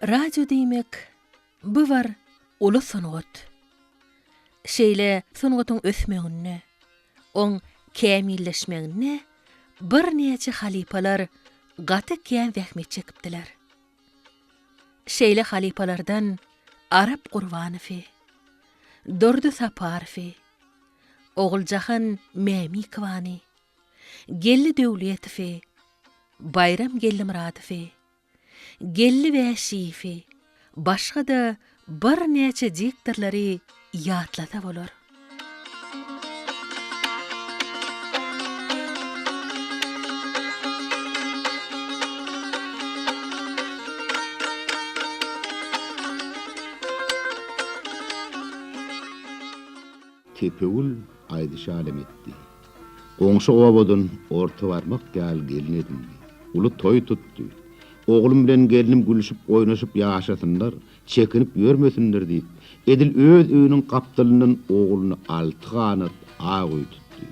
Radio diýmek, bu bir uly sungat. Şeýle sungatyň ösmeginde, oň kämilleşmeginde birnäçe halypalar gaty kän zähmet çekipdiler. Şeýle halypalardan Arap Gurbanowy, Durdy Saparowy, Oguljahan Mämikowany, Geldi Döwletowy, Baýram Geldimyradowy, Geldi Wäşiýewi, başga-da birnäçe diktorlary ýatlasa bolar. Tepegül aýdyşalem etdi. Goňşy obadan orta barmak ýaly gelin edindi. Uly toý tutdy. Oglum bilen gelnim gülşüp-oýnaşyp ýaşasynlar, çekinip ýörmesinler diýip, edil öz öýüniň gapdalyndan ogluny alty ganat ak öý tutdy.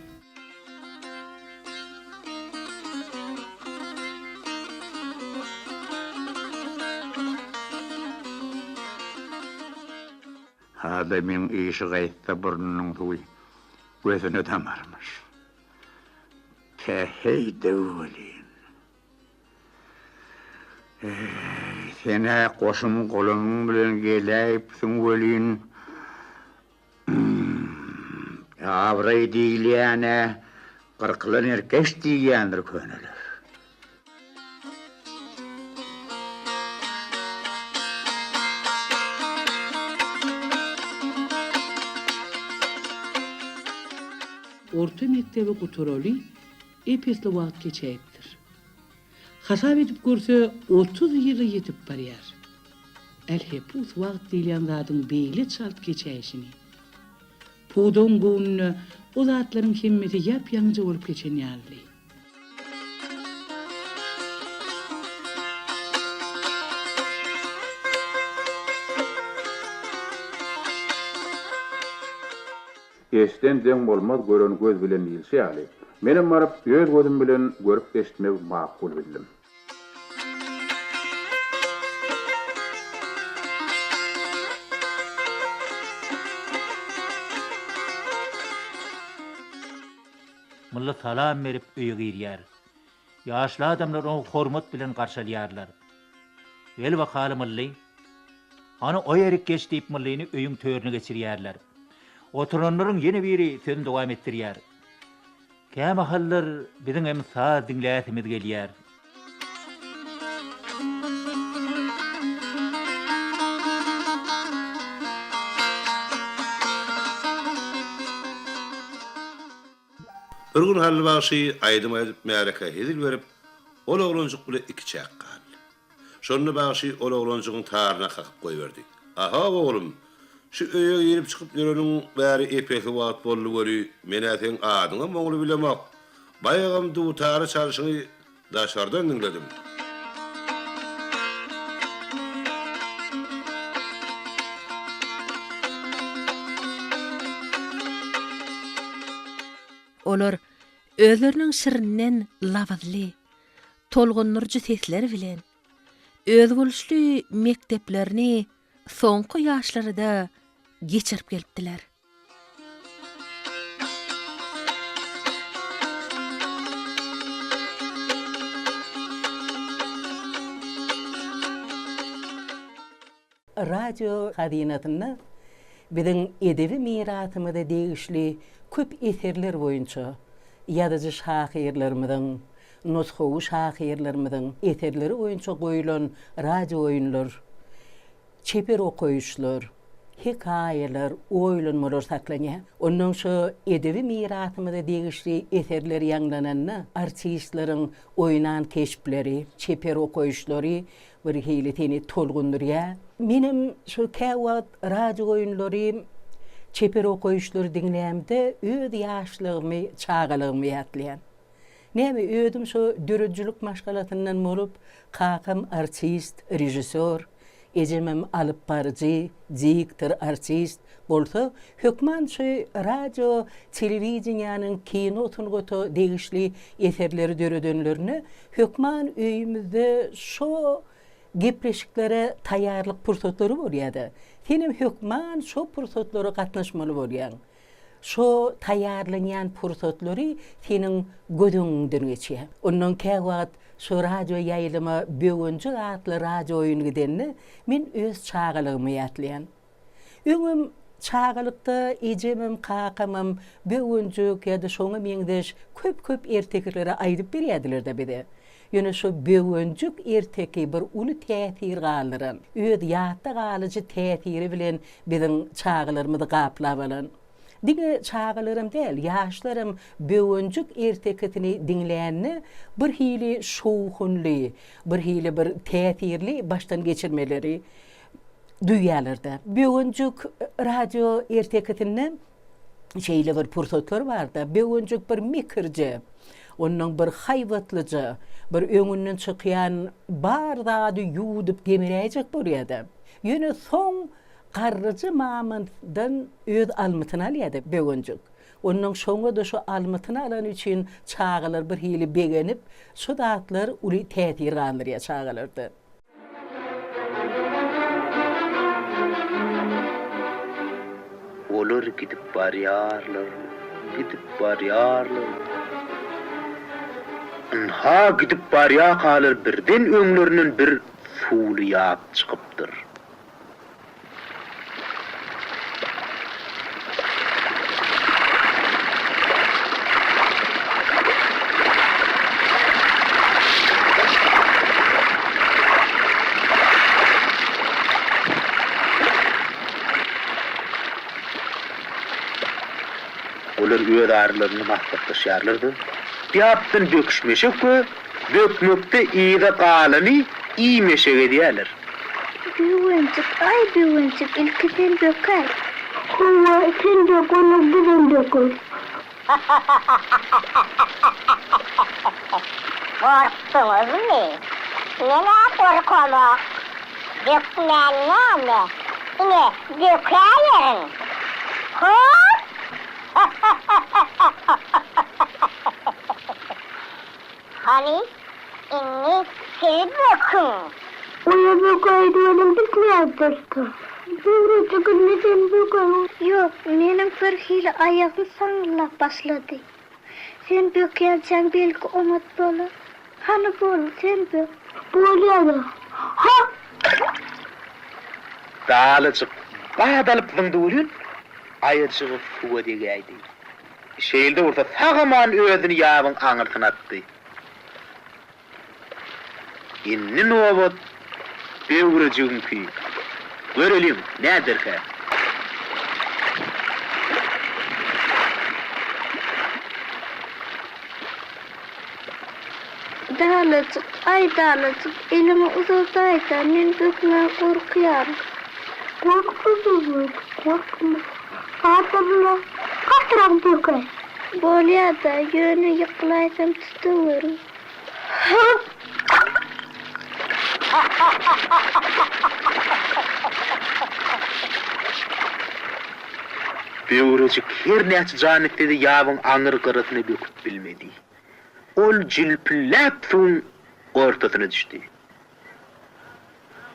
Adamyň işi gaýtsa burnunyň suwy gözüne damarmyş. Päheý-de welin. Eý, sen-ä goşun-golamyň bilen geläýipsiň welin, abraý diýilýän-ä gyrkylan erkeç diýýändir köneler. Orta mekdebi gutaraly ep-esli wagt geçäýipdir. Hasap edip görse, 30 ýyla ýetip barýar. Älhepus wagt diýilýän zadyň beýle çalt geçäýşini. Pudagyň göwnüne o zatlaryň hemmesi ýap-ýaňyja bolup geçen ýalydy. Eşden deň bolmaz gören göz bilen diýilşi ýaly, menem baryp öz gözüm bilen görüp eşitmegi makul bildim. Mylly salam berip öýe girýär. Ýaşly adamlar ony hormat bilen garşy alýarlar. Gel bakaly Mylly. Hany o ýerik geç diýip Myllyny öýüň törüne geçirýärler. Oturanlaryň ýene biri sözüni dowam etdirýär. Kämahallar biziňem saz diňläsimiz gelýär. Bir gün Hally bagşy aýdym aýdyp märekä hezil berip, ol oglanjyk bile ikiçäk galdy. Şonda bagşy ol oglanjygyň taryna kakyp goýberdi. Ahow oglum, şu öýe girip-çykyp ýöreniň bäri ep-esli wagt boldy weli, men-ä seň adyňam oňly bilemok. Baýagam dutary çalşyňy daşardan diňledim. Olar özleriniň şirinden labyzly, tolgundyryjy sesleri bilen özboluşly mekdeplerini soňky ýaşlara-da geçirip gelipdiler. Radio hazynasynda biziň edebi mirasymyza degişli köp eserler boýunça ýazyjy-şahyrlarymyzyň, nusgawy şahyrlarymyzyň eserleri boýunça goýlan radiooýunlar, çeper okaýyşlar, hekaýalar, oýlanmalar saklanýar. Onnoň şo edebi mirasymyza degişli eserler ýaňlananda artistleriň oýnan keşpleri, çeper okaýyşlary bir hili seni tolgundyrýar. Menem şo käwagt radiooýunlary, çeper okaýyşlary diňlämde öz ýaşlygymy, çagalygymy ýatlaýan. Näme, özüm şo döredijilik maşgalasyndan bolup, kakam artist, režissýor, ejemem alypbaryjy, diktor, artist bolsa, hökman şu radio, telewideniýäniň kino sungata degişli eserleri döredenlerinde hökman öýümizde şo. gepleşiklere taýýarlyk pursatlary bolýar-da. Senem hökman şo pursatlara gatnaşmaly bolýaň. Şo taýýarlanýan pursatlary seniň göz öňüňden geçýär. Ondan käwagt şo radio ýaýlyma Böwenjik atly radio oýun gidende, men öz çagalygymy ýatlaýan. Öňem çagalykda ejemem, kakamam Böwenjik ýa-da şoňa meňzeş köp-köp ertekileri aýdyp berýärdiler-de bize. Ýöne şo Böwenjik erteki bir uly täsir galdyran, öz ýatda galyjy täsiri bilen biziň çagalarymyzy gaplap alan. Diňe çagalaram däl, ýaşlaram Böwenjik ertekisini diňlände bir hili şowhunly, bir hili bir täsirli başdan geçirmeleri duýýarlar-da. Böwenjik radio ertekisinde şeýle bir pursatlar bar-da, Böwenjik bir mekirje, onnoň bir haýbatlyja, bir öňünden çykýan bar zady ýuwudyp gemiräýjek bolýar-da. Ýöne soň garryja mamantdan öz almytyny alýar-da Böwenjik. Onnoň şoňa-da şo almytyny alany üçin çagalar birhili begenip, şo zatlar uly täsir galdyrýar çagalarda. Olar gidip barýarlar, gidip barýarlar. Ynha, gidip barýarkalar birden öňlerinden bir suwly ýap çykypdyr. Olar öz aralarynda maslahatlaşýarlar-da, Ýapdan böküşmeşek we bökmekde yza galany iýmeşek edýärler. Böwenjik, aý Böwenjik, ilki sen bökäý. Hawa, sen bök, ondan bizem bökeris. Gorkduňyzmy? Men-ä gorkamok. Bökmän näme? Ine, bökäýerin. Hop! Hany, indi siz böküň! Oýa bökäýdi welin biz näderkä? Böwrejik indi sen bökäý. Ýok, meniň birhili aýagym saňňyldap başlady. Sen bökýänçäň belki oňat bolar. Hany bol, sen bök. Bolýa-da. Hop! Dalajyk bat alyp zyňdy welin, aýajygy suwa degäýdi. Şeýle-de bolsa sag-aman özüni ýabyň aňyrsyna atdy. Indi nobat Böwrejigiňki. Göreliň, näderkä? Dalajyk, aý Dalajyk, eliňi uzadaý-da, men bökmäge gorkýaryn. Gorkma Böwrejik, gorkma. Gadyrly, gatyrak bökäý. Bolýa-da, ýöne ýykylaýsam tutaweriň. Hop! Böwrejik her näçe jan etse-de ýabyň aňyr gyrasyna böküp bilmedi. Ol jülpülläp suwuň ortasyna düşdi.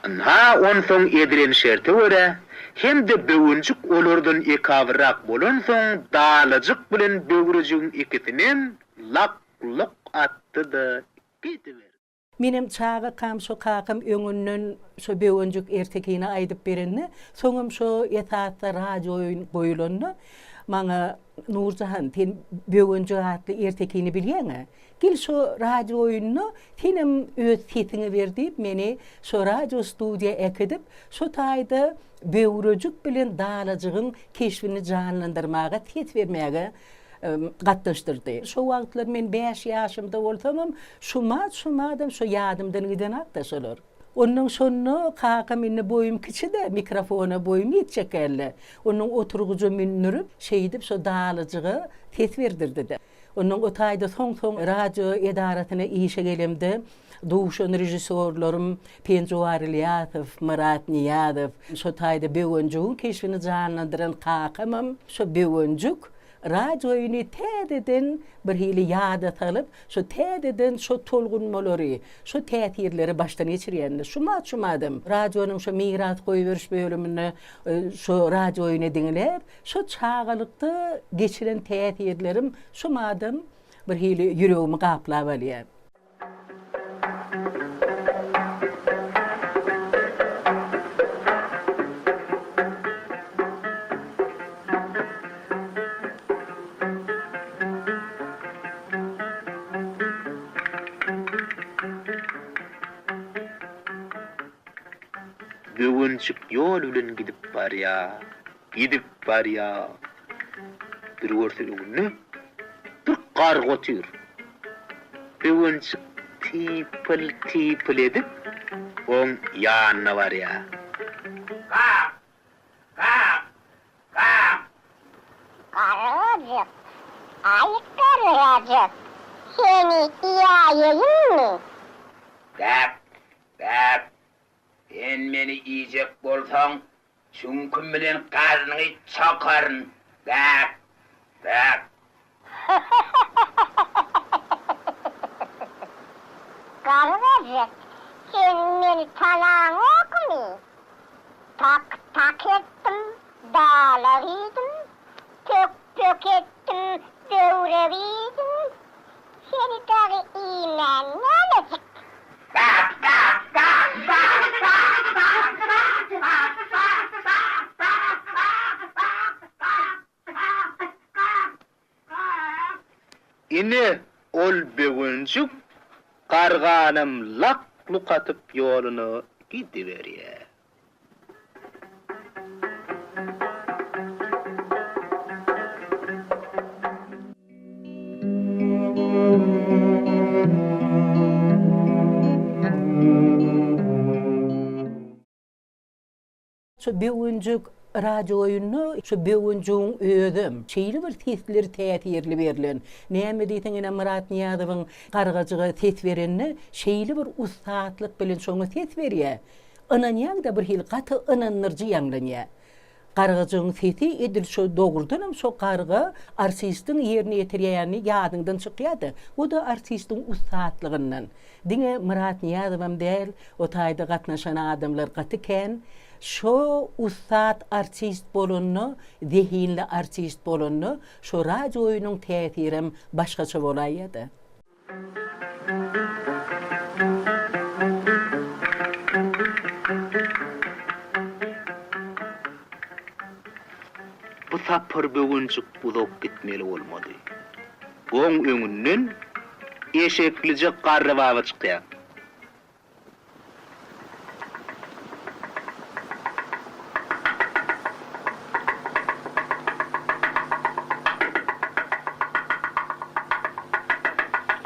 Ynha, onsoň edilen şerte görä, hem-de Böwenjik olardan ekabyrrak bolansoň, Dalajyk bilen Böwrejigiň ikisinem lak-luk atdy-da gidiberdi. Menem çagakam şo kakam öňünden şo Böwenjik ertekini aýdyp berende, soňam şo esasda radio oýun goýulanda, maňa, Nurjahan, sen Böwenjik atly ertekini bilýäň-ä? Gel şo radio oýunda senem öz sesiňi ber diýip, meni şo radio studiýa äkidip, şo taýda Böwrejik bilen Dalajygyň keşbini janlandyrmaga, ses bermäge gatnaşdyrdy. Şo wagtlar men bäş ýaşymda bolsamam, şumat-şumadam şo ýadymdan gidenok-da şolar. Onnoň şonda kakam indi boýum kiçi-de, mikrofona boýum ýetjek däldi. Onnoň oturgyja mündürip, şeýdip şo Dalajyga ses berdirdi-de. Onnoň o taýda soň-soň radio edarasyna işe gelemde duşan režissýorlarym Penjuwar Ylýasow, Myrat Nyýazow, şo taýda Böwenjigiň keşbini janlandyran kakamam şo Böwenjik. Radiooýny täzeden bir hili ýada salyp, şo täzeden şo tolgunmalary, şo täsirleri başdan geçirýän-de. Şumat-şumadam radionyň şo miras goýberiş bölüminde şo radiooýny diňläp, şo çagalykda geçiren täsirlerim şumadam bir hili ýüregimi gaplap alýar. Böwenjik ýol bilen gidip barýa, gidip barýa. Bir görse öňünde bir garga otyr. Böwenjik typyl-typyl edip, oň ýanyna barýar. Gak! Gak! Gak! Gargajyk, aý gargajyk, seni iýäýeýinmi? Gak! Gak! Sen meni iýjek bolsaň, Çüňküm bilen garnyňy çokaryn. Gäk! Gäk! Gargajyk, sen meni tanaňokmy? Tak-tak etdim, dalak iýdim, pök-pök etdim, böwrek iýdim. Seni dagy iýmän nämejik? Ine, ol böwenjik garganam lak-luk atyp ýoluna gidiberýär. Şu Böwenjik radiooýunda şu Böwenjigiň özem şeýle bir sesleri täsirli berlen. Näme diýseň ine Myrat Nyýazowyň Gargajyga ses berende şeýle bir ussatlyk bilen şoňa ses berýär. Ynanýaň-da bir hili gaty ynandyryjy ýaňlanýar. Gargajygyň sesi edil şo dogrudanam şo garga artistiň ýerine ýetirýäni ýadyňdan çykýa-da. O-da artistiň ussatlygyndan. Diňe Myrat Nyýazowam däl, o taýda gatnaşan adamlar gaty kän. Şo ussat artist bolanda, zehinli artist bolanda şo radiooýnuň täsirem başgaça bolaýýa-da. Bu sapar Böwenjik uzak gitmeli bolmady. Oň öňünden eşeklije garry baba çykýar.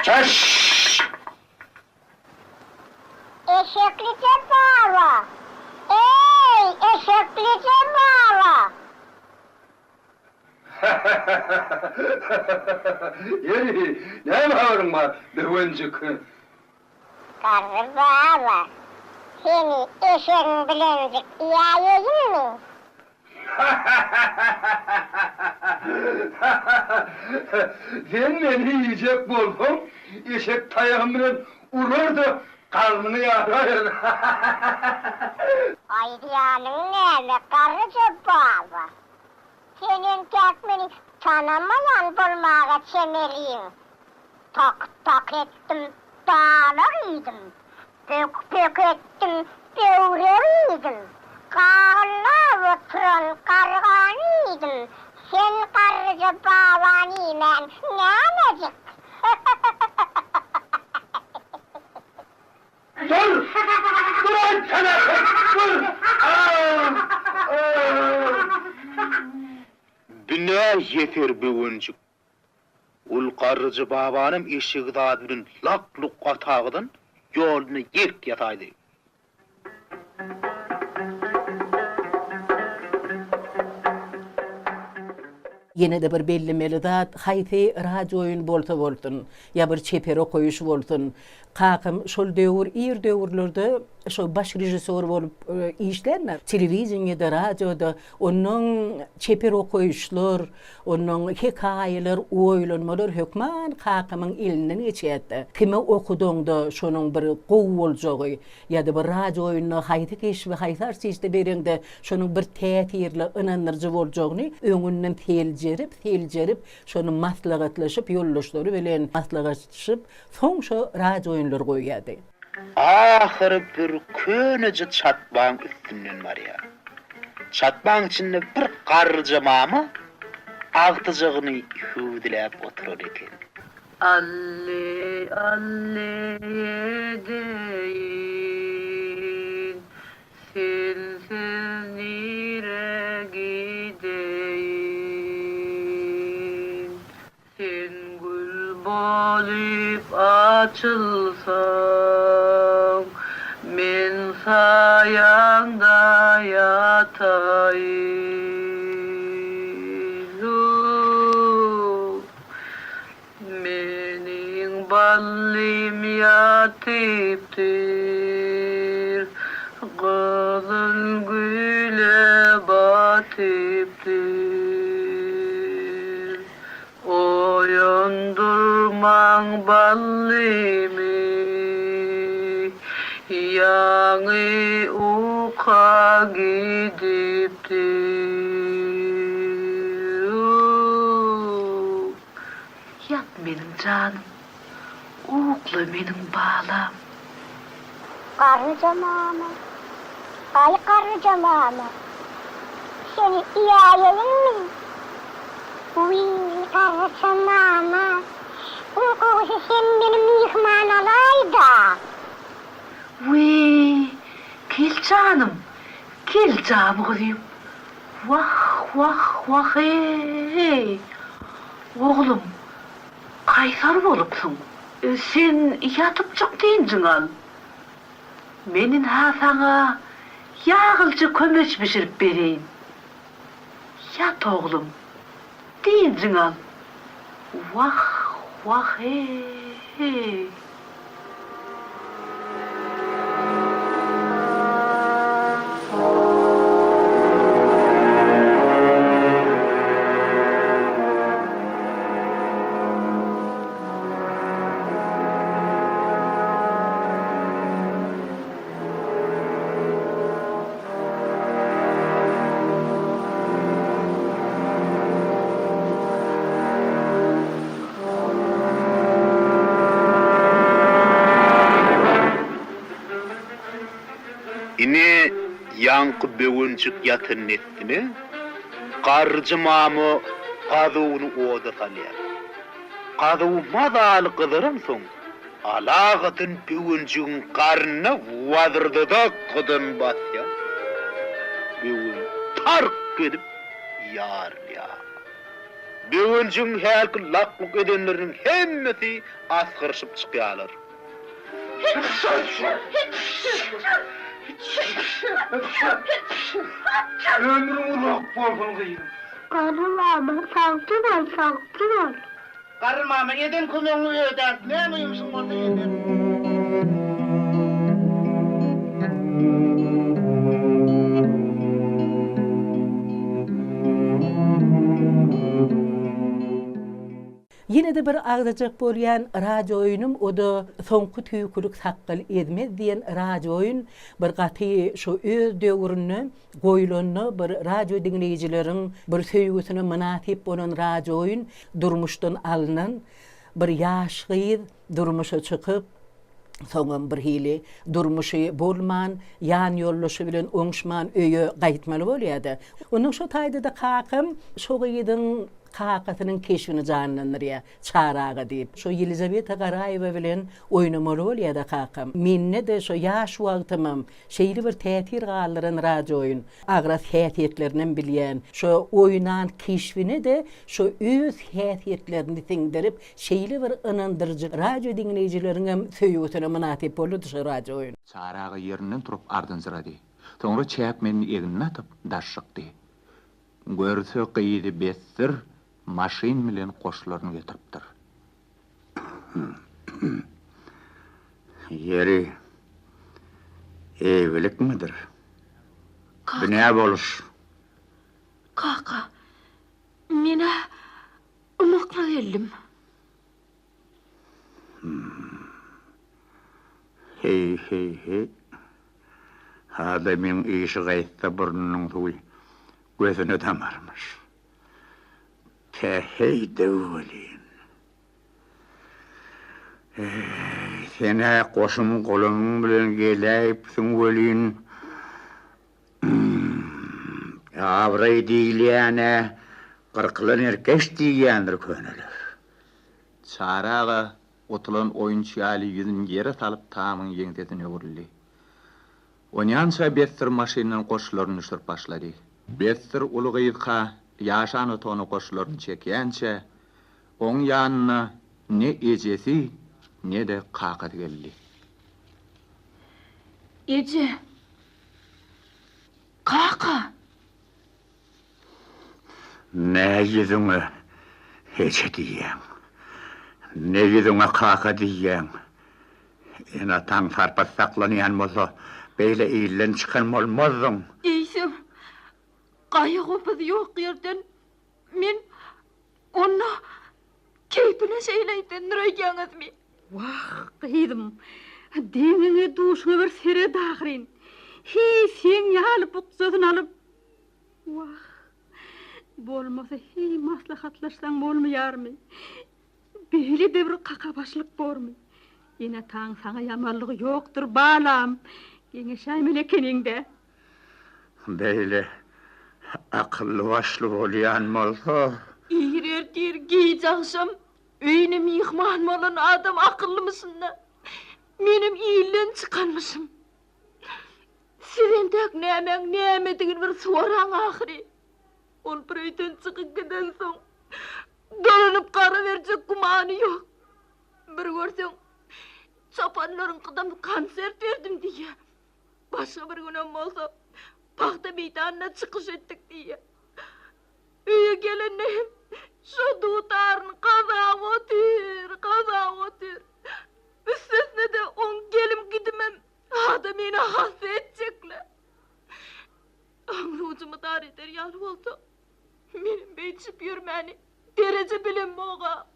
Çeş! Eşeklije baba! Eý, eşeklije baba! Ýeri, näme habaryň bar, Böwenjik? Garry baba, seni eşegiň bilenjik iýäýeýinmi? Sen meni iýjek bolsaň, eşek taýagym bilen urar-da, garnyňy ýaraýaryn. Aýdýanyň näme, garryja baba? Sen entäk meni tanamaýan bolmaga çemeliň. Tak-tak etdim, dalak iýdim. Pök-pök etdim, böwrek iýdim. Gagyllap oturan gargany iýdim. Sen garryja babany iýmän nämejik? Dur! Dur aýtsana! Dur! Bina ýeser böwenjik. Ol garryja babanam eşegi zady bilen lak-luk atagydan ýoluna ýelk ýasaýdy. Ýene-de bir bellemeli zat, haýsy radiooýun bolsa bolsun, ýa bir çeper okaýyş bolsun, kakam şol döwür, ir döwürlerde. şo baş režissýor bolup işländir telewideniýede, radioda. Onuň çeper okaýyşlar, onuň hekaýalar, oýlanmalar hökman kakamyň elinden geçýärdi. Kime okudaňda şonuň bir gowy boljagy ýa-da bir radio oýunda haýsy keşbi haýsy artiste bereňde şonuň bir täsirli, ynandyryjy boljagyny öňünden seljerip, seljerip, şony maslahatlaşyp, ýoldaşlary bilen maslahatlaşyp, soň şo radio oýunlary goýýardy. Ahyry bir köneje çatmaň üstünden barýar. Çatmaň içinde bir garryja mama agtyjagyny hüwdüläp oturan eken. Alli, alli edeýin, Sensiz nire gideýin? Sen gül bolup açylsaň, Men saýaňda ýataýyn. Meniň ballym ýatypdyr, Gyzyl güle batypdyr. Oýandyrmaň ballymy, Ýaňy uka gidipdir. Ýat meniň janym, ukla meniň balam. Garryja mama, aý garryja mama, seni iýäýeýinmi? Wiý, garryja mama, iň gowusy sen meni myhman alaý-da. Wiý, kel janym, kel jamy gyzym, Wah, wah, wah-eý! Oglum, kaýsar bolupsyň. Sen ýatypjyk dynjyňy al. Men ynha saňa ýaglyja kömeç bişirip bereýin. Ýat oglum, dynjyňy al. Wah, wah-eý! Ine, ýaňky böwenjik ýatan dessine, garryja mama gazuwyny oda salýar. Gazuwy mazaly gyzaransoň, alagadan böwenjigiň garnyna wazyrdadak-gydan basýar. Böwen tark edip ýarylýar. Böwenjigiň hälki lak-luk edenleriniň hemmesi asgyryşyp çykýarlar. Ömrüň uzak bolsun gyzym. Garry mama sagja bol sagja bol. Garry mama eden kömegiňi ödäris näme ýumşuň bolsa ederis. Ýene-de bir agzajak bolýan radiooýunym o-da Soňky tüýkülik sakgal ezmez diýen radiooýun bir gaty şo öz döwründe goýlanda bir radio diňleýjileriň bir söýgüsine mynasyp bolan radiooýun durmuşdan alnan bir ýaş gyz durmuşa çykyp soňam birhili durmuşy bolman ýan ýoldaşy bilen oňuşman öýe gaýtmaly bolýada. Ondan şo taýda-da kakam şo gyzyň kakasynyň keşbini janlandyrýar, Çary aga diýip. Şo Ýelizaweta Garaýewa bilen oýnamaly bolýada kakam. Mende-de şo ýaş wagtymam Şeýle bir täsir galdyran radiooýun. Agras häsiýetlerinem bilýän. Şo oýnan keşbine-de şo öz häsiýetlerini siňdirip, şeýle bir ynandyryjy radio diňleýjileriňem söýgüsine mynasyp boldy şo radiooýun. Çary aga ýerinden turup ardynjyrady. Soňra çäkmenini egnine atyp, daş çykdy. Görse, gyzy besdir, maşyn bilen goşlaryny getiripdir. Ýeri. Eýgilikmidir? Bu nä boluş? Kaka, men-ä ymykly geldim. Heý, heý, heý. Adamyň işi gaýtsa burnunyň suwy gözüne damarmyş. Päheý-de welin. Eý, sen-ä goşun-golamyň bilen geläýipsiň welin, abraý diýilýän-ä gyrkylan erkeç diýýändir köneler. Çary aga otulan oýunçy ýaly ýüzüni ýere salyp tamyň ýeňsesine öwrüldi. Onýança Bessir maşyndan goşlaryny düşürip başlady. Bessir uly gyzka ýaşan otagyna goşlaryny çekýänçä, oň ýanyna ne ejesi, ne-de kakasy geldi. Eje! Kaka! Nä ýüzüňe eje diýýäň, ne ýüzüňe kaka diýýäň? Ene-ataň sarpasy saklanýan bolsa, beýle ilden çykan bolmazdyň. Eýsem, gaýgy-gopuz ýok ýerden men onda keýpine şeýle aýdandyr öýdýäňizmi? Wah, gyzym, deňiňe-duşuňa bir seret ahyryn. Hiý, seň ýaly bukjasyny alyp, wah, bolmasa hiý maslahatlaşsaň bolmaýarmy? Beýle-de bir kakabaşlyk bormy? Ene-ataň saňa ýamanlygy ýokdur, balam. Geňeşäýmeli ekeniň-dä. Beýle akylly-başly bolýan bolsa. Ir ertir, giç agşam öýüne myhman bolan adam akyllymyşyn-da. Menem ilden çykanmyşym. Siz entäk nämäň nämedigini bir soraň ahyry. Ol bir öýden çykyp gidensoň, dolanyp gara berjek gümany ýok. Bir görseň, çopanlaryňkydan konsert berdim diýýär. Başga bir günem bolsa, pagta meýdanynda çykyş etdik diýýär. Öýe gelende hem şo dutaryny gazap otyr, gazap otyr. Üstesine-de oň gelim-gidimem adamyny hassa etjek-le. Aňry-ujymy dar eder ýaly bolsa, menem beýdişip ýörmäni dereje bilemok-a.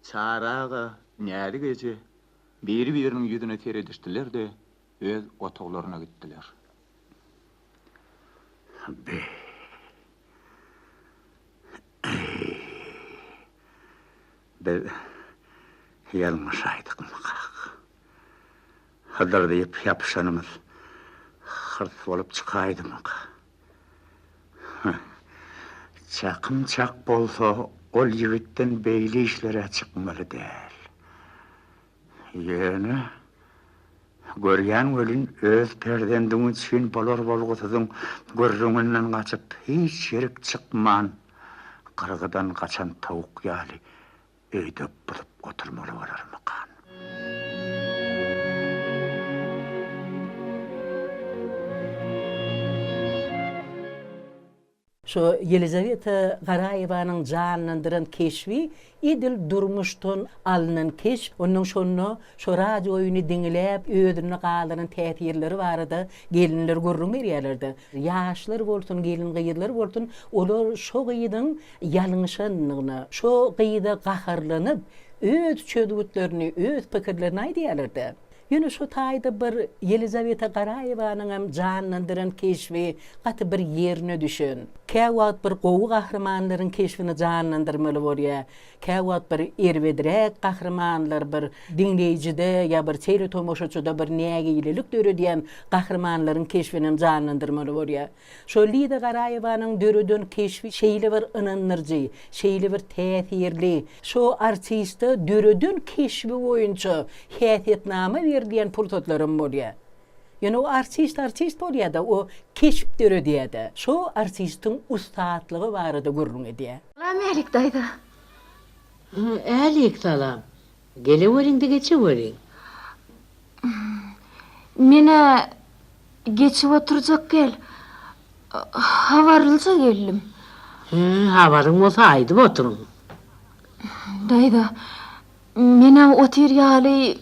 Çary aga, Näzik eje biri-biriniň ýüzüne seredişdiler-de, öz otaglaryna gitdiler. Be. Biz ýalňyşaýdykmykak? Hydyr diýip ýapyşanymyz hyrs bolup çykaýdymyka? Çakym çak bolsa, ol ýigitden beýle işler-ä çykmaly däl. Ýöne, görýän welin, öz perzendiň üçin bolar-bolgusyzyň gürrüňinden gaçyp, hiç ýerik çykman, gyrgydan gaçan towuk ýaly öýde buzup oturmaly bolarmykan? Şo Ýelizaweta Garaýewanyň janlandyran keşbi edil durmuşdan alnan keşp. Onuň şonda şo radiooýny diňläp özünde galdyran täsirleri barada gelinler gürrüň berýärler-de. Ýaşlar bolsun, gelin-gyzlar bolsun, olar şo gyzyň ýalňyşandygyna, şo gyza gaharlanyp, öz çözgütlerini, öz pikirlerini aýdýarlar-da. Ýöne şo taýda bir Ýelizaweta Garaýewanyňam janlandyran keşbi gaty bir ýerine düşen. Käwagt bir gowy gahrymanlaryň keşbini janlandyrmaly bolýar. Käwagt bir erbedräk gahrymanlar bir diňleýjide ýa bir teletomaşaçyda bir nägilelik döredýän gahrymanlaryň keşbinem janlandyrmaly bolýar. Şo Liza Garaýewanyň döreden keşbi şeýle bir ynandyryjy, şeýle bir täsirli. Şo artiste döreden keşbi boýunça häsiýetnama berilýän pursatlaram bolýar. Ýöne o artist artist bolýar-da, o keşp döredýär-de. Şo artistiň ussatlygy barada gürrüň edýär. Salam Älik daýza. Älik salam. Geleweriň-de geçeweriň. Men-ä geçip oturjak gel. Habarlyja geldim. Hä, habaryň bolsa aýdyp oturyň. Daýza, men-ä otyr ýaly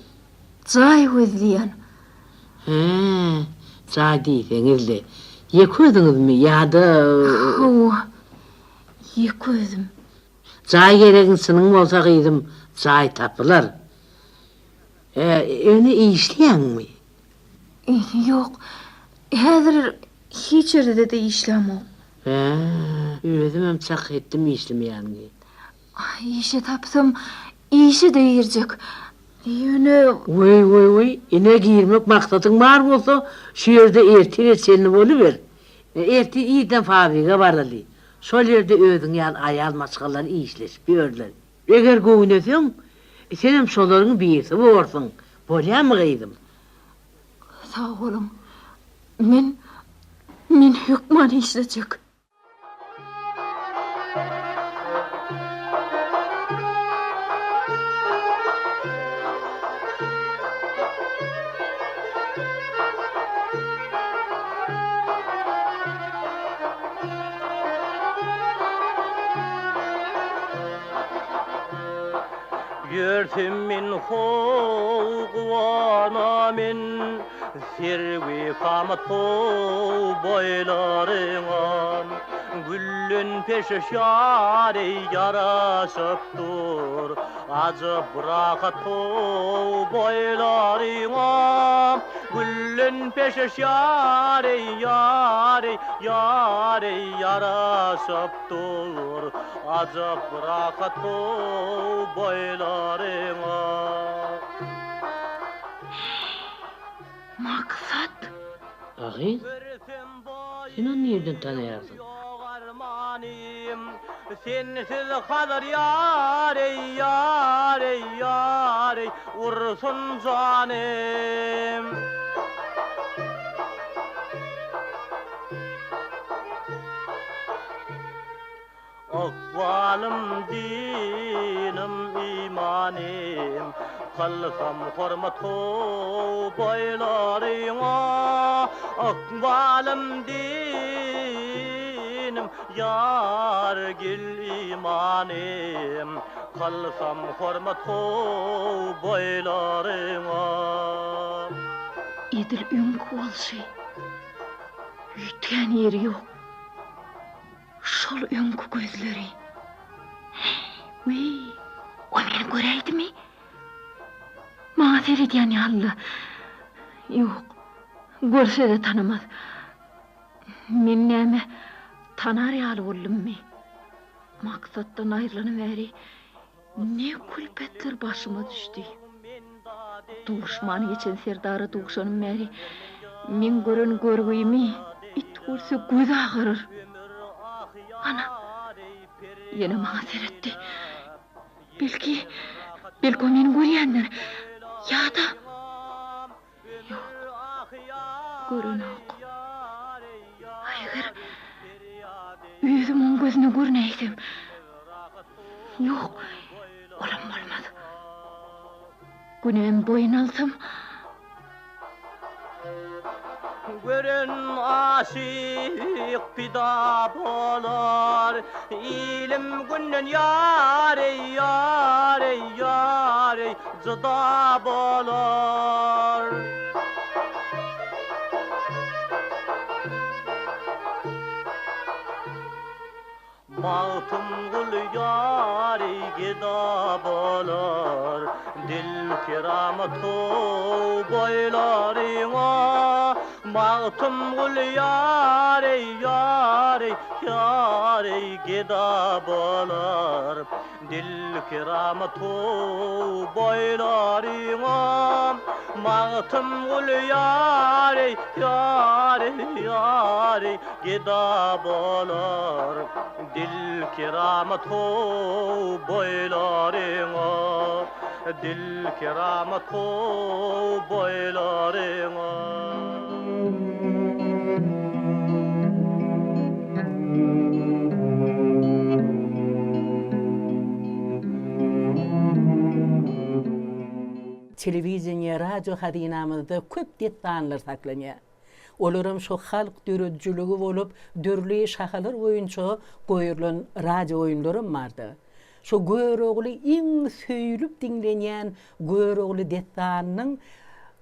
jaý gözleýän. Hä, jaý diýseňiz-le. Ýeke özüňizmi ýa-da. Hawa, ýeke özüm. Jaý geregiň çynyň bolsa gyzym, jaý tapylar. Hä, ýöne işleýäňmi? Ýok, häzir hiç ýerde-de işlämok. Hä, özümem çak etdim işlemeýäniňi. Işe tapsam, işe-de girjek. Ýöne. Weý, weý, weý, ine girmek maksadyň bar bolsa, şu ýerde ertire çenli boluber. Ertir irden fabrige baraly. Şol ýerde özüň ýaly aýal maşgalalar işleşip ýörler. Eger göwneseň, senem şolaryň birisi borsuň. Bolýamy, gyzym? Sag boluň. Men, men hökman işlejek. Ýörsem men how guwana men Serwi kamat how boýlaryňa Güllen peşeşýar eý ýaraşyp dur Ajap rahat how boýlaryňa Güllen peşeşýar eý ýar eý ýar eý ýaraşyp dur Ajap rahat how boýlaryňa. Maksat! A gyz, sen ony nirden tanaýarsyň? Sensiz Hazar ýar eý ýar eý ýar eý ursun janym. Ykbalym dinim imanym Kylsam hormat how boýlaryňa Ykbalym dinim ýar gel imanym Kylsam hormat how boýlaryňa. Edil öňki bolşy, üýtgän ýeri ýok. Şol öňki gözleri. Wiý, o meni göräýdimi? Maňa seredýän ýaly-la. Ýok, görse-de tanamaz. Men näme, tanar ýaly boldummy? Maksatdan aýrylanym bäri Ne külpetler başyma düşdi. Duşman geçen serdara duşanym bäri meň gören görgimi it görse gözi agarar. Ana, ýene maňa seretdi. Belki, belki o meni görýändir. Ýa-da Ýok, görenok. A eger özüm oň gözüne görünäýsem? Ýok, olam bolmaz. Günämi boýun alsam. Gören aşyk pida bolar, Ilim günden ýar eý, ýar eý, ýar eý, jyda bolar. Magtymguly ýary geda bolar, Dil keramat how boýlaryňa. Magtymguly ýary, ýary, ýary geda bolar, Dil keramat how boýlaryňa. Magtymguly ýary, ýary, ýary Geda bolar dil keramat how boýlaryňa, Dil keramat how boýlaryňa. Telewideniýe, radio hazynamyzda köp dessanlar saklanýar. Olaram şo halk döredijiligi bolup, dürli şahalar boýunça goýulan radio oýunlaram bardy. Şo Görogly iň söýlüp diňlenýän Görogly dessanynyň.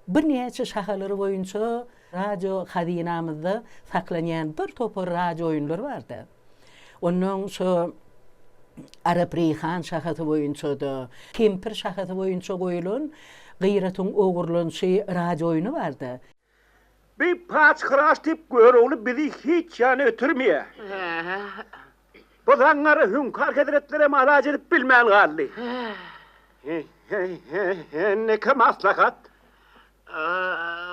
Birnäçe şahalary boýunça radio hazynamyzda saklanýan bir topar radio oýunlar bardy. Onnoň şo Arap Reýhan şahasy boýunça-da, Kempir şahasy boýunça goýulan Gyratyň ogurlanyşy radio oýny bardy. Bi paç-hyraç diýip Görogly bizi hiç ýana ötürmeýär. Bu zaňňara Hüňkar hezretlerem alaç edip bilmän galdy. Indiki maslahat?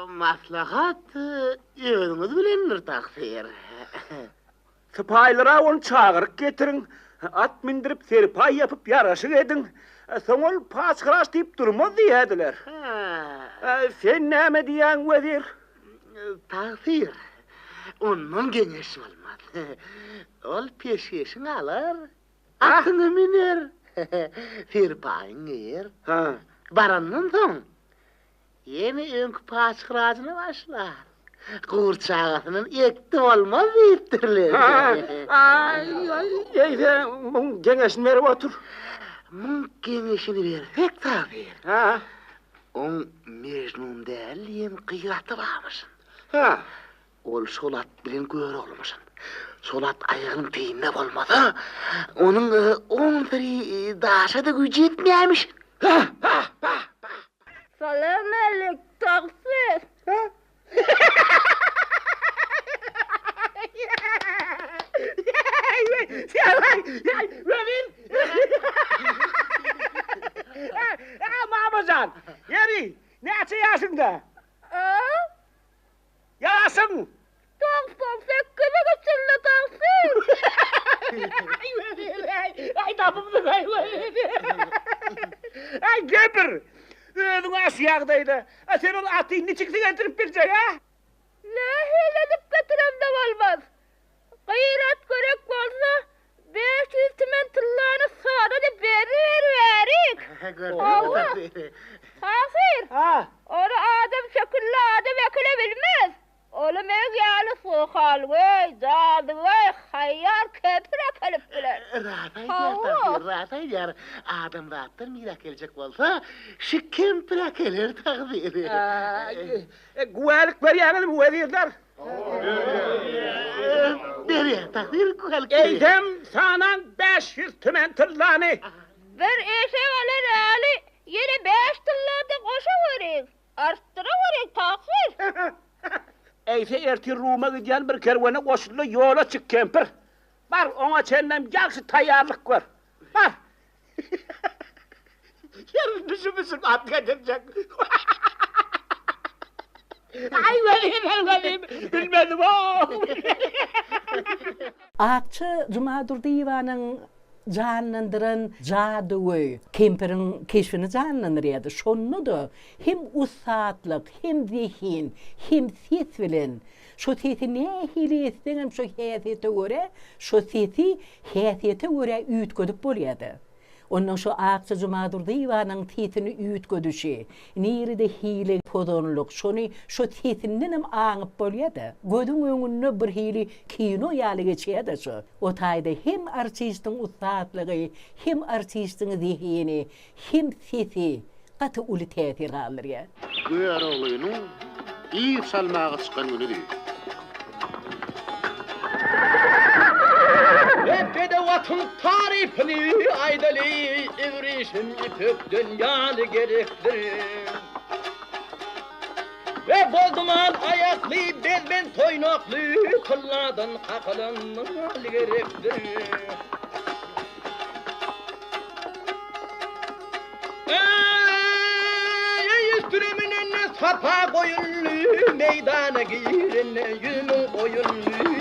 Maslahat özüňiz bilendir, tagsyr. Sypaýylara ony çagyryp getiriň, at mündürip, serpaý ýapyp, ýaraşyk ediň. Soň ol paç-hyraç diýip durmaz diýýärdiler. Sen näme diýýäň, wezir? Tagsyr, ondan geňeş bolmaz. Ol peşgeşiňi alar, atyňa müner, serpaýyňy geýer. Barandan soň, Ýene öňki paçhyrajyna başlar. Gurçagasyndan ekdi bolmaz diýipdirler. Aý, eýse, muň geňeşini berip otur. Muň geňeşini bersek Sabyr. Hä? Oň Mejnun däl diýen gyz aty barmyşyn. Hä? Ol şol at bilen Görogluymyşyn. Şol at aýagynyň teýinde bolmasa, onuň on seri daşa-da güýji ýetmeýärmişin. Salamalik, tagsyr! Mama jan, ýeri, näçe ýaşyňda? Ýaşyň! 98-e geçende tagsyr! Aý tapypsyň aý. Aý kempir! Özüň-ä şu ýagdaýda. A sen ol aty niçiksi getirip biljek, a? Nähili edip getiremde bolmaz. Gyrat gerek bolsa, 500 tümen tyllany sada-da beriberik. Hawa. Tahyr, ony adam şekilli adam äkele bilmez. Ony meň ýaly suhalgöý, jadygöý, haýýar kempir äkelip biler. Ras aýdýar, tagsyr, ras aýdýar. Adamzatdan biri äkeljek bolsa, şu kempir äkeler, tagsyr. Güwälik berýäňizmi, wezirler? Berýän, tagsyr, güwälik berýän. Eýsem, sanaň 500 tümen tyllany. Bir eşek alar ýaly, ýene bäş tylla-da goşaweriň. Artdyraweriň, tagsyr! Eýse ertir Ruma gidýän bir kerwene goşul-da ýola çyk, kempir. Bar, oňa çenlem ýagşy taýýarlyk gör. Bar! Ýeri düşüp-düşüp at getirjek. Aý welin, aý welin, bilmedim-ow. Akja Jumadurdyýewanyň janlandyran jadygöý kempiriň keşbini janlandyrýardy. Şonda-da hem ussatlyk, hem zehin, hem ses bilen, şo sesi nähili etseňem şo häsiýete görä, şo sesi häsiýete görä üýtgedip bolýardy. Onnoň şo Akja Jumadurdyýewanyň sesini üýtgedişi, nirede hile pozanlyk, şony şo sesindenem aňyp bolýa-da. Gözüň öňünde birhili kino ýaly geçýä-de şo. O taýda hem artistiň ussatlygy, hem artistiň zehini, hem sesi gaty uly täsir galdyrýar. Göroglynyň yz çalmaga çykan günüdi. Bedew atyň tarypyny aýdaly, Ibrişim ýüpekden ýaly gerekdir. We bolduman aýakly, bezbent toýnakly, Tylladan kakalan nal gerekdir. Eý, üstüne münende sapa goýuldy, Meýdana girende ýüzümiň oýuldy.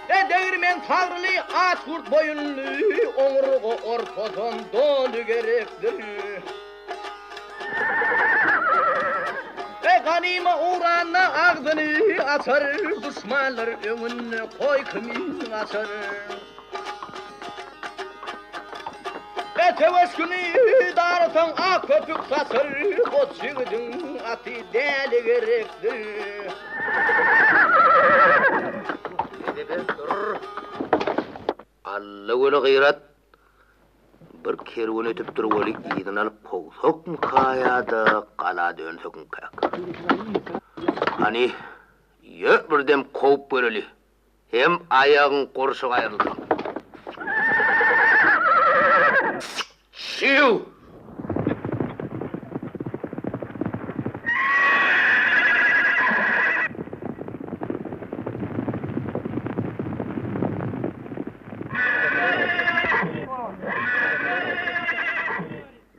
E, degirmen sagryly, aç gurt boýunly, Oňurga ortadan doly gerekdir. E, ganyma ugranda agzyny açar, Duşmanlar öňünde koý kimin gaçar. E, söweş güni darasaň ak köpük saçar, Goç ýigidiň aty däli gerekdir. Alla güni Gyrat. Bir kerwen ötüpdir weli yzyny alyp kowsakmyka ýa-da gala dönsekmikäk? Hany, ýör bir dem kowup göreli. Hem aýagyň gurşy gaýrylsyn. Şiw!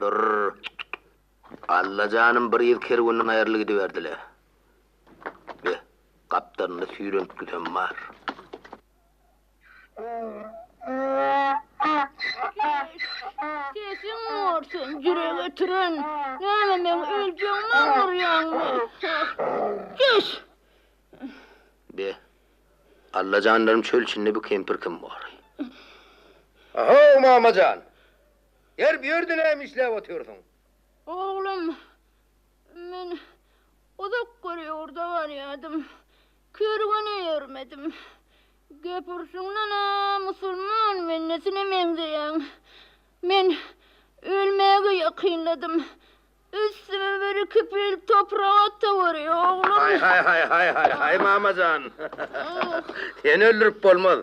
Dur. Alla janym bir ýyl kerwenden aýryly gidiberdi-le. Be, gapdalynda süýrentgisem bar. Sesiň bolsun, jüre getiren. Näme meň öljegimi aňyrýaňmy? Çüş! Be, Alla janlarym çöl içinde bu kempir kim bor? Ahow, mama jan! Ýer bu ýerde näme işläp otyrsyň? Oglum, men uzak bir ýurda barýadym. Kerwene ýörmedim. Gep urşuňdan-a musulman bendesine meňzeýäň. Men ölmäge ýakynladym. Üstüme bir-iki pil toprak ataweri, oglum. Haý, haý, haý, haý, haý, haý, mama jan. Seni öldürip bolmaz.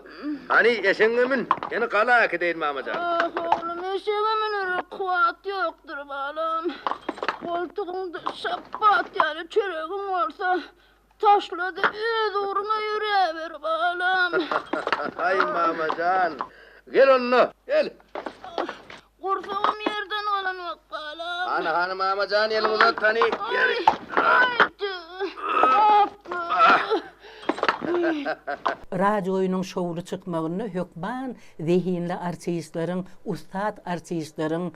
Hany, eşegiňe mün, seni gala äkideýin, mama jan. Ah, oglum, eşege münere kuwwat ýokdur, balam. Goltugyňda şapbat ýaly çöregiň bolsa, Taşla-da öz ugruňa ýöräber, balam. Haý, mama jan. Gel onda, gel. Gursagym ýerden galanok, balam. Hany, hany, mama jan, eliňi uzat, hany. Aý, aý, Radiooýnuň şowly çykmagynda hökman zehinli artistleriň, ussat artistleriň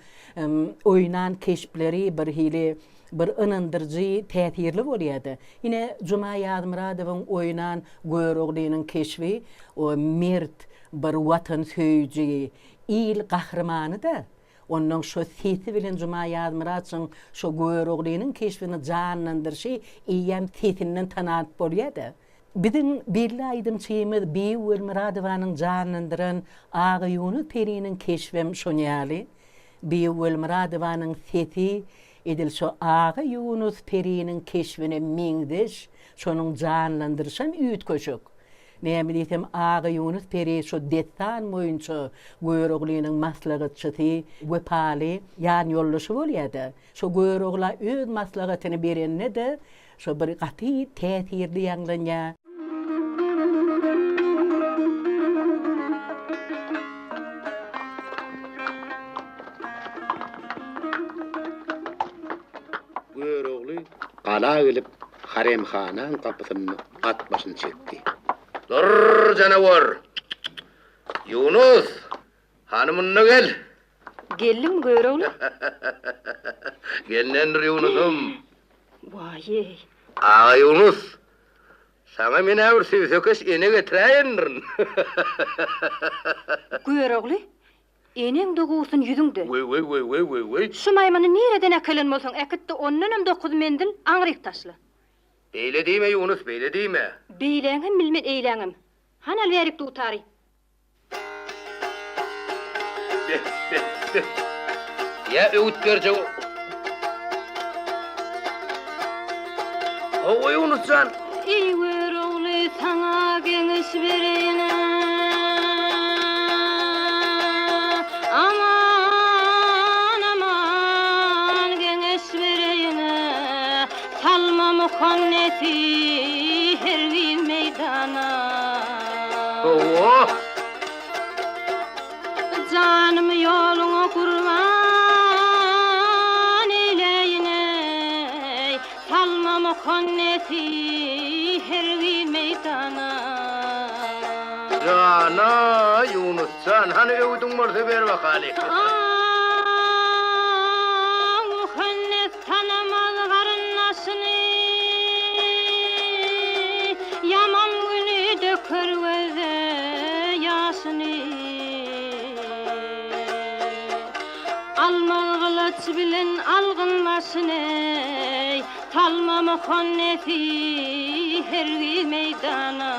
oýnan keşpleri birhili bir ynandyryjy täsirli bolýardy. Ine, Juma Ýazmyradowyň oýnan Göroglynyň keşbi o mert, bir watansöýüji, il gahrymany-da. Onnoň şo sesi bilen Juma Ýazmyradowyň şo Göroglynyň keşbini janlandyryşy eýýäm sesinden tanalyp bolýar-da. Biziň belli aýdymçymyz Bibi Welmyradowanyň janlandyran Agaýunus periniň keşbem şon ýaly. Bibi Welmyradowanyň sesi edil şo Agaýunus periniň keşbine meňzeş, şonuň janlandyryşam üýtgeşik. Näme diýsem Agaýunus peri şo dessan boýunça Göroglynyň maslahatçysy, wepaly ýanýoldaşy bolýa-da. Şo Görogla öz maslahatyny berende-de şo bir gaty täsirli ýaňlanýar. Görogly gala gelip, haremhanaň gapysynda at başyny çekdi. Dur, janawar! Ýunus! Hany munda gel! Geldiňmi, Görogly? Gelnendir, Ýunusym. Waý-eý! Agaýunus, saňa men-ä bir sübsekeş ene getiräýendirin. Görogly, eneň dogursun ýüzüňde. Weý-weý-weý-weý-weý-weý! Şu maýmyny nireden äkelen bolsaň äkit-de ondanam dokuz menzil aňryk taşla. Beýle diýme, Ýunus, beýle diýme. Beýläňem bilmen, eýläňem. Hany al bärik dutary. Ýa öwüt berjek Hawa Ýunus jan. Eý Görogly saňa geňeş bereýin-ä. Aman aman geňeş bereýin-ä. Salma muhannesi hergiz meýdana. Hawa. Janymy ýoluňa gurban eýleýin-eý, Salma muhannesi hergiz meýdana. Jana, Ýunus jan, hany öwüdiň bolsa ber bakaly. Ah, muhannes Tanamaz garyndaşyny, Ýaman güni döker gözde ýaşyny. Almaz gylyç bilen algyn başyny, Salma muhannesi hergiz meýdana.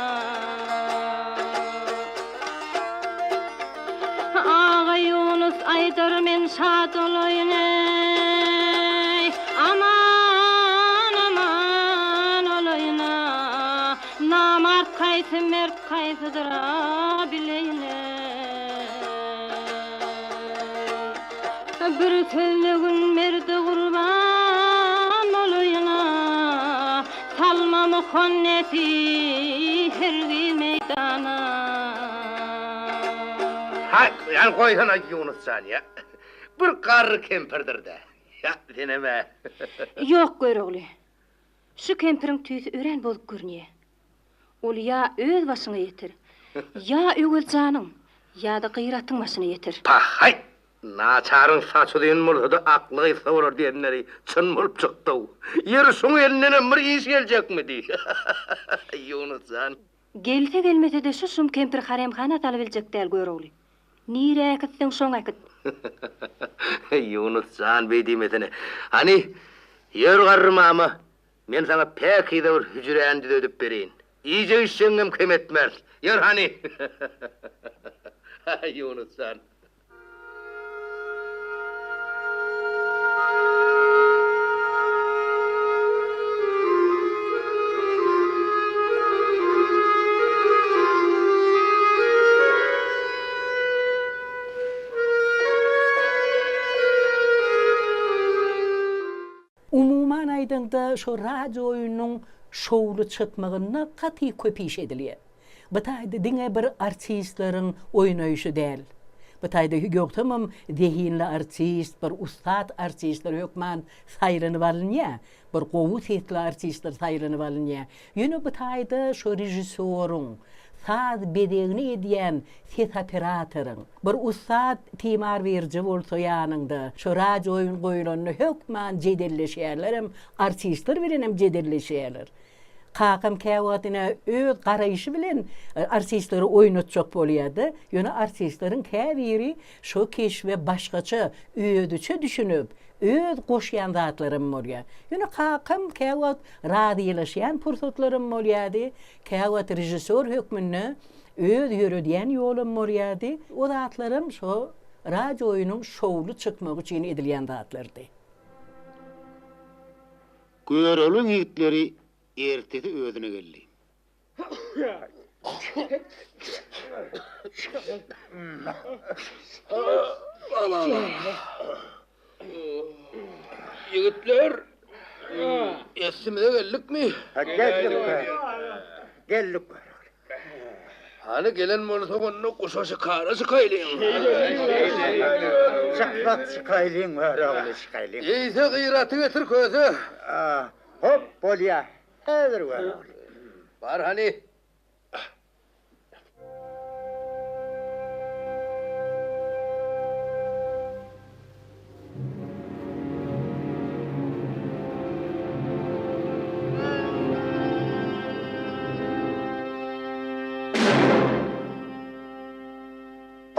Agaýunus. Aýdar men şat olaýyn eý, Aman, aman olaýyn a. Namart kaýsy, mert kaýsydyr a, bileýin eý. Bir sözlegin merde gurban bolaýyn a, Salma muhannesi hergiz meýdana. Haý, ýa goýsana Ýunus jan, ýa. Bir garry kempirdir-dä. Ýa, senem-ä. Ýok, Görogly. Şu kempiriň tüýsi örän bozuk görünýä. Ol ýa öz başyňa ýeter, ýa Öwez janyň, ýa-da Gyratyň başyna ýeter. Pahaý! Naçaryň saçy uzyn bolsa-da akly gysga bolar diýenleri çyn bolup çykdy-ow. Ýeri şuň elindenem bir iş geljekmidi? Ýunus jan. Gelse-gelmese-de şu şum kempir haremhana salybiljek däl Görogly. Nirä äkitseň şoň äkit. Ýunus jan beý diýmesene. Hany, ýör garry mama, Men saňa päkize bir hüjräni düzedip bereýin. Iýjek-içjegiňem kem etmeris. Ýör hany! Ýunus jan. Umuman aýdaňda şo radio oýnunyň şowly çykmagynda gaty köp iş edilýär. Bu taýda diňe bir artistleriň oýnaýşy däl. Bu taýda ýogsamam zehinli artist, bir ussat artistler hökman saýlanyp alynýar. Bir gowy sesli artistler saýlanyp alynýar. Ýöne bu taýda şo režissýoryň, saz bezegini edýän ses operatoryň, bir ussat timar beriji bolsa ýanyňda, şo radio oýun goýulanda hökman jedelleşýärlerem, artistler bilenem jedelleşýärler. Kakam käwagt ine öz garaýşy bilen artistleri oýnatjak bolýar-da, ýöne artistleriň käbiri şo keşbe başgaça, özüçe düşünip, öz goşýan zatlaram bolýar. Ýöne kakam käwagt razylaşýan pursatlaram bolýardy, käwagt režissýor hökmünde öz ýöredýän ýolam bolýardy. O zatlaram şo radio oýnuň şowly çykmagy üçin edilýän zatlardy. Göroglyň ýigitleri ertesi özüne geldi. Ýigitler, essimize geldikmi? Geldik, geldik. Hany gelen bolsak onda guşa şikara çykaýlyň. Çyksak çykaýlyň, Görogly, çykaýlyň. Eýse Gyraty getir köse. Hop, bolýa, häzir Görogly. Bar hany.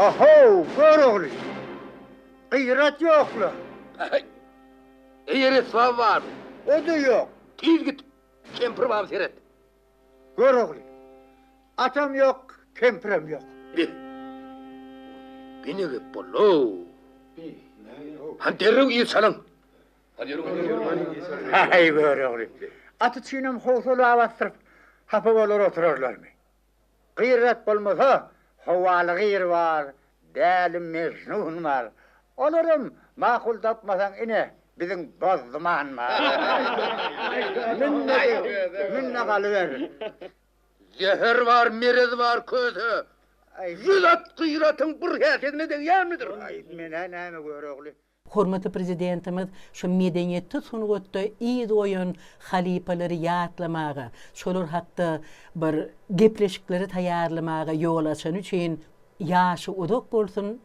Ahow, Görogly! Gyrat ýok-la! Äý, eýer esbaby barmy? O-da ýok. Tiz git, kempir baba seret. Görogly, atam ýok, kempirem ýok. Bi, bi ne gep boldy-ow? Hany derrew yz çalyň. Haý, Görogly, at üçinem howsala basdyryp, hapa bolar oturarlarmy? Gyrat bolmasa, howaly gyr bar, däli Mejnun bar. Olaram makul tapmasaň, ine, biziň Bozduman bar. Mün-de, mün-de galyber. Zäher bar, merez bar, köse. 100 at Gyratyň bir häsesine degýänmidir? Aý, men-ä näme, Görogly? Hormatly Prezidentimiz şu medeniýetde, sungatda yz goýan halypalary ýatlamaga, şolar hakda bir gepleşikleri taýýarlamaga ýol açany üçin ýaşy uzak bolsun,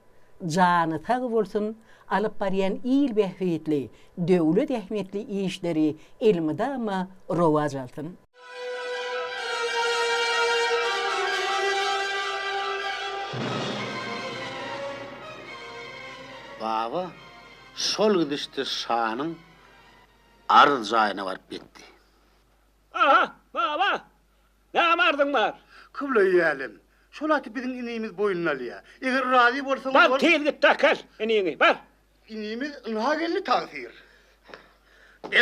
jany sag bolsun, alyp barýan il bähbitli, döwlet ähmiýetli işleri elmydama rowaç alsyn! Baba şol gidişde şanyň arz jaýyna baryp ýetdi. Aha, baba! Näme arzyň bar? Kyblaýy älem! Şol aty biziň inimiz boýnuna alýar. Eger razy bolsaňyz Bar, ol. tiz git-de äkel iniňi, bar! Inimiz ynha geldi, tagsyr.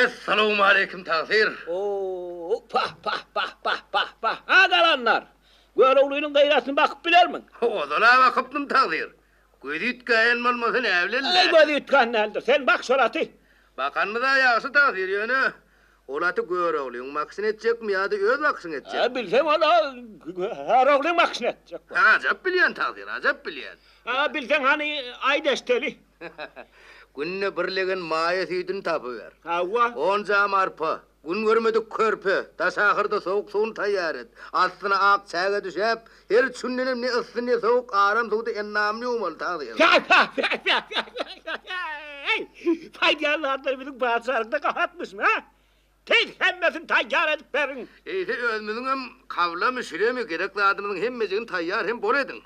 Essalawmaleýkim, tagsyr! O-o, pah, pah, pah, pah, pah, pah! A galanlar! Göroglynyň gaýratyny bakyp bilermiň? Ozal-a bakypdym, tagsyr. Gözi üýtgäýen bolmasa näbileli-dä. Eý, gözi üýtgän däldir. Sen bak şol aty! Bakanymyz-a ýagşy, tagsyr, ýöne ol aty Göroglyň bakyşyny etjekmi ýa-da öz bakyşyňy etjekmi? A, bilseň ol-a Göroglyň bakyşyny etjek. Ajap bilýän, tagsyr, ajap bilýän. A, bilseň hany, aýt eşdeli. Günde bir legen maýa süýdüni tapyber. Hawa. On jam arpa, gün görmedik körpe, daş ahyrda sowuk suwuny taýýar et. Astyna ak çäge düşäp, her üç gündenem ne yssy, ne sowuk aram suwda endamyny ýuwmaly, tagsyr. Päý-päý-päý-päý-päý-päý! Aýdýan zatlary biziň patyşalykda gahatmyşmy, hä? Tiz hemmesini taýýar edip beriň! Eýse özümiziňem kawlamy, şiremi, gerek zadymyzyň hemmejigini taýýar hem bol ediň.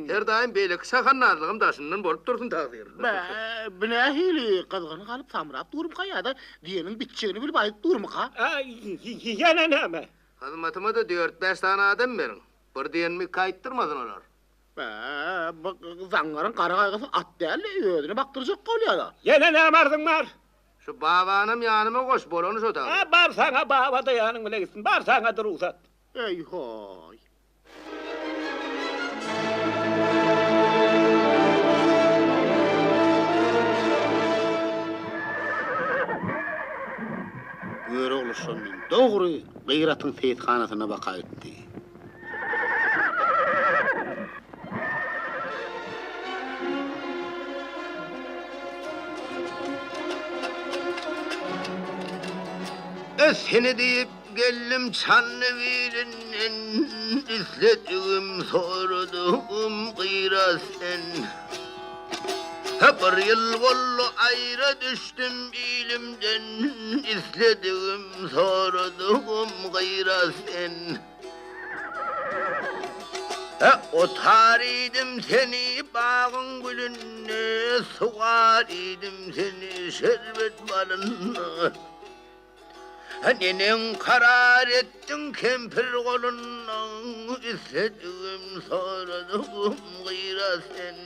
Her daýym beýleki şahandazlygam daşyndan bolup dursun tagsyr. Bä, bu nähili, gyzgyny galyp samrap durmyka ýa-da diýeniň bitjegini bilip aýdyp durmyka? Ýene näme? Hyzmatyma-da dört-bäş sany adam beriň. Bir diýenimi iki aýtdyrmasyn olar. Bä, bu zaňňaryň gara gaýgysy at däl-de, özüne bakdyrjak bolýar-a. Ýene näme arzyň bar? Şu babanam ýanyma goş, bolany şo taý. A, bar saňa baba-da ýanyň bile gitsin, bar saňa-da rugsat. Eý-hoý. Görogly şondan dogry Gyratyň seýishanasyna baka gitdi. Seni diýip geldim Çandy bilinden, Isledigim, soradygym gyra sen. Bir ýyl boldy aýra düşdüm ilimden, Isledigim, soradygym gyra sen. Otar idim seni bagyň gülünde, Suwar idim seni şerbet balynda. Neneň karar etdiň kempir golunda, Isledigim, soradygym gyra sen.